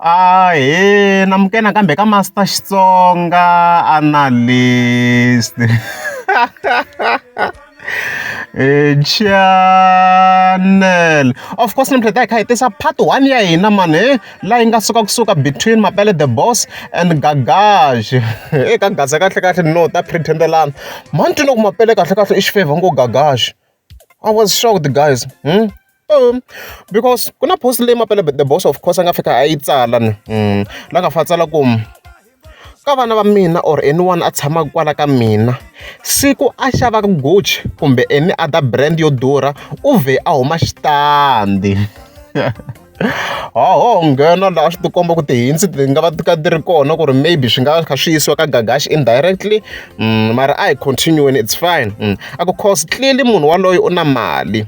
Ahee namukela nakambe ka Master Xitsonga Analyst channel of course namuntlha hi ta hi kha hi tisa part 1 ya hina mani he laha yi nga suka kusuka between Mapele the Boss and Gagash eka Gaza kahle kahle no ta pretendelana mhani twi na ku Mapele kahle kahle i xifevha ngo Gagash I was shocked guys because ku na post leyi Mapele the Boss of course a nga fika a yi tsala ni la nga fa tsala ku ka vana va mina or anyone a tshamaka kwala ka mina siku a xavaka Gucci kumbe any other brand yo durha u vhe a huma xitandi ho nghena laha swi tikomba ku tihintsi ti nga va ti ka ti ri kona ku ri maybe swi nga kha swi yisiwa ka Gagash indirectly mara a hi continue-weni it's fine a ku cause clearly munhu waloye u na mali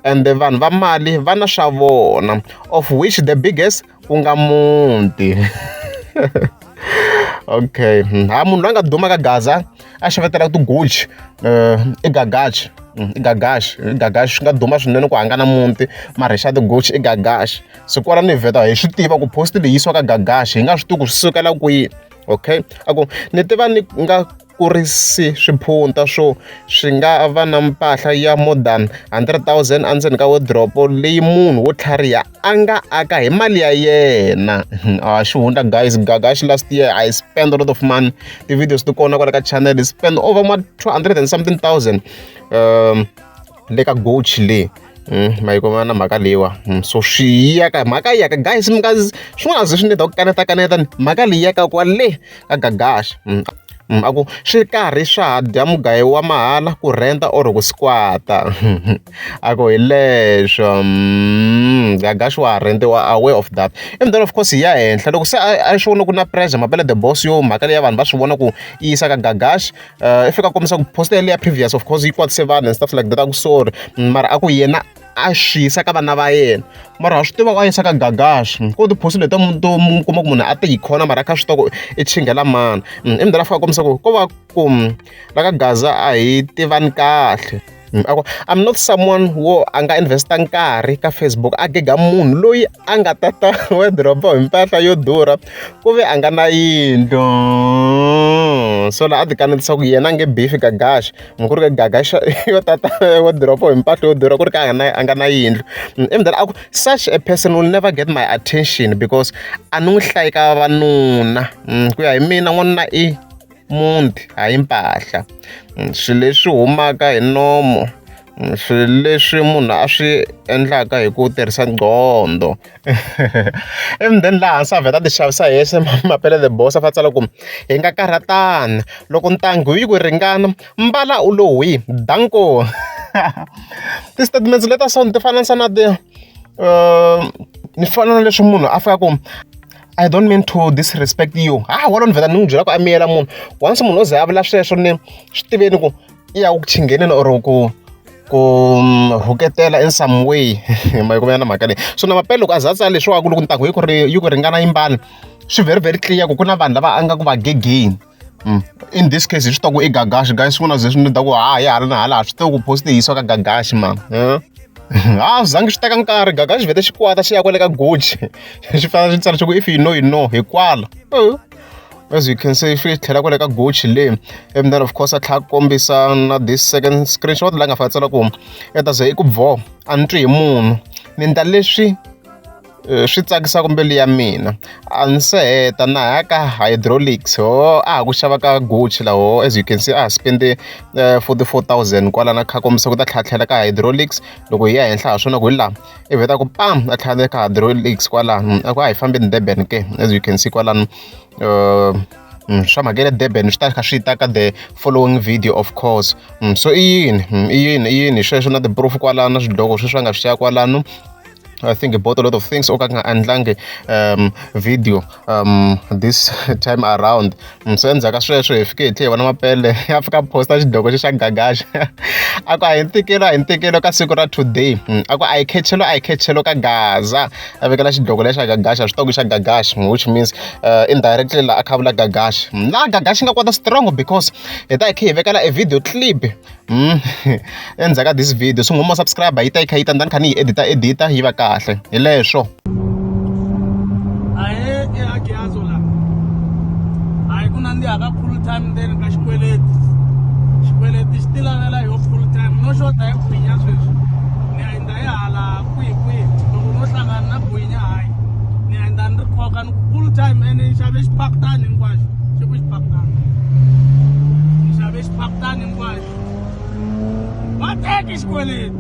ende vanhu va mali va na swa vona of which the biggest ku nga muti okay ha munhu loyi a nga duma ka Gaza a xavetelaka ti-Gucci i Gagash i Gagash i Gagash swi nga duma swinene ku hangana muti mara hi xa ti-Gucci i Gagash so kwala ni vheta hi swi tiva ku post leyi yisiwa ka Gagash hi nga swi tivi ku swi sukela kwihi okay a ku ni tiva ni nga kurisi swiphunta swo swi nga va na mpahla ya more than 100,000 endzeni ka wardrobe leyi munhu wo tlhariha a nga aka hi mali ya yena a xihundla guys Gagash last year I spend a lot of money ti-videos ti kona kwala ka channel I spend over ma 200 and something thousand le ka Gucci leyi ma yi kuma na mhaka leyiwa so swi ya ka mhaka ya ka guys mi nga swin'wana ze swi ni ku kaneta kaneta mhaka leyi ya ka kwale ka Gagash a ku swi karhi swa ha dya mugayo wa mahala ku rent-a or ku squat-a a ku hi leswo Gagash wa ha rent-iwa aware of that and then of course hi ya henhla loko se a swi vona ku na pressure Mapele the Boss yo mhaka leyi ya vanhu va swi vona ku yi yisa ka Gagash i fika a kombisa ku post yaliya previous of course yi kwatise vanhu and stuff like that a ku sorry mara a ku yena a swi yisa ka vana va yena mara ha swi tiva ku a yisa ka Gagash ko ti-post leti to mu kuma ku munhu a ti yi khona mara a kha a swi tiva ku i chinghela mani i mudala a fika a kombisa ku ko va ku la ka Gaza a hi tivani kahle a ku I'm not someone wo a nga invest-a nkarhi ka Facebook a gega munhu loyi a nga tata wardrobe hi mpahla yo durha ku ve a nga na yindlu so laha a ti kanetisa ku yena a nge beef Gagash ku ri ka Gagash yo tata wardrobe hi mpahla yo durha ku ri ka a nga na yindlu i mudala a ku such a person will never get my attention because a ni n'wi hlayi ka vavanuna ku ya hi mina n'wanuna i muti hayi mpahla swilo leswi humaka hi nomo swilo leswi munhu a swi endlaka hi ku tirhisa nqondo and then laha hansi a vheta a ti xavisa hi yexe Mapele the Boss a fa tsala ku hi nga karhatani loko ntanghu yi ku ringana mbala u lo hwi danko ti-statements leta so ti fananisa na ti ni fana na leswi munhu a fika ku I don't mean to disrespect you ha wala ni vheta ni n'wi byela ku a miyela munhu once munhu o ze a vula sweswo ni swi tiveni ku i ya ku chingheneni or ku ku rhuketela in some way ma yi kumela na mhaka leyi so na Mapele loko a za a tsala leswiwani ku loko ntangu yi ku ri yi ku ringana yimbani swi very very clear ku ku na vanhu lava a nga ku va gegeni in this case hi swi tiva ku i Gagash guys swin'wana ze swi ni ta ku ha hi hala na hala ha swi tivi ku post yi yisiwa ka Gagash man a swi zangi swi teka nkarhi Gagash vhete xikwata xi ya kwale ka Gucci xi fana xi tsala xi ku if you know you know hi kwala as you can see swi tlhela kwale ka Gucci le and then of course a tlhela a kombisa na this second screenshot laha nga fika tsala ku i ta ze i ku bvo a ni twi hi munhu ni endla leswi swi tsakisaka mbilu ya mina a ni se heta na ha ya ka hydraulics ho a ha ku xava ka Gucci la ho as you can see a ha spend-e 44,000 kwalano a kha a kombisa ku ta tlhela tlhela ka hydraulics loko hi ya henhla ha swona ku hi laha i vheta ku pam a tlhela ka hydraulics kwalano a ku a hi fambeni Durban ke as you can see kwalano swa mhaka ya le Durban swi ta kha swi ta ka the following video of course so i yini i yini i yini sweswo na ti-proof kwalano na swidloko sweswi a nga swi siya kwalano I think he bought a lot of things o ka nga endlangi video this time around so endzhaku ka sweswo hi fike hi tlhela hi vona Mapele a fika a posta xidloko xi xa Gagash a ku a hi ntikelo a hi ntikelo ka siku ra today a ku a hi khechelo a hi khechelo ka Gaza a vekela xidloko lexa Gagash a swi tiva ku xa Gagash which means indirectly laha a kha vula Gagash laha Gagash nga kota strong because hi ta hi kha hi vekela a video clip endzhaku ka this video so ngoma subscribe yi ta yi kha yi ta ndani kha ni yi edita edita yi va kahle hi leswo. Ahee. ehagiyazo la. Hayi ku nandziha ka full time ndzeni ka xikweleti. Xikweleti xi ti lavela yo full time no xota hi gwinya sweswi. Ni ya endla hi hala kwihi kwihi loko no hlangana na gwinya hayi ni ya endla ni ri khoka ni ku full time ene ni xave xipakitani hinkwaxo xi ku xipakitani ni xave xipakitani hinkwaxo va teki xikweleti.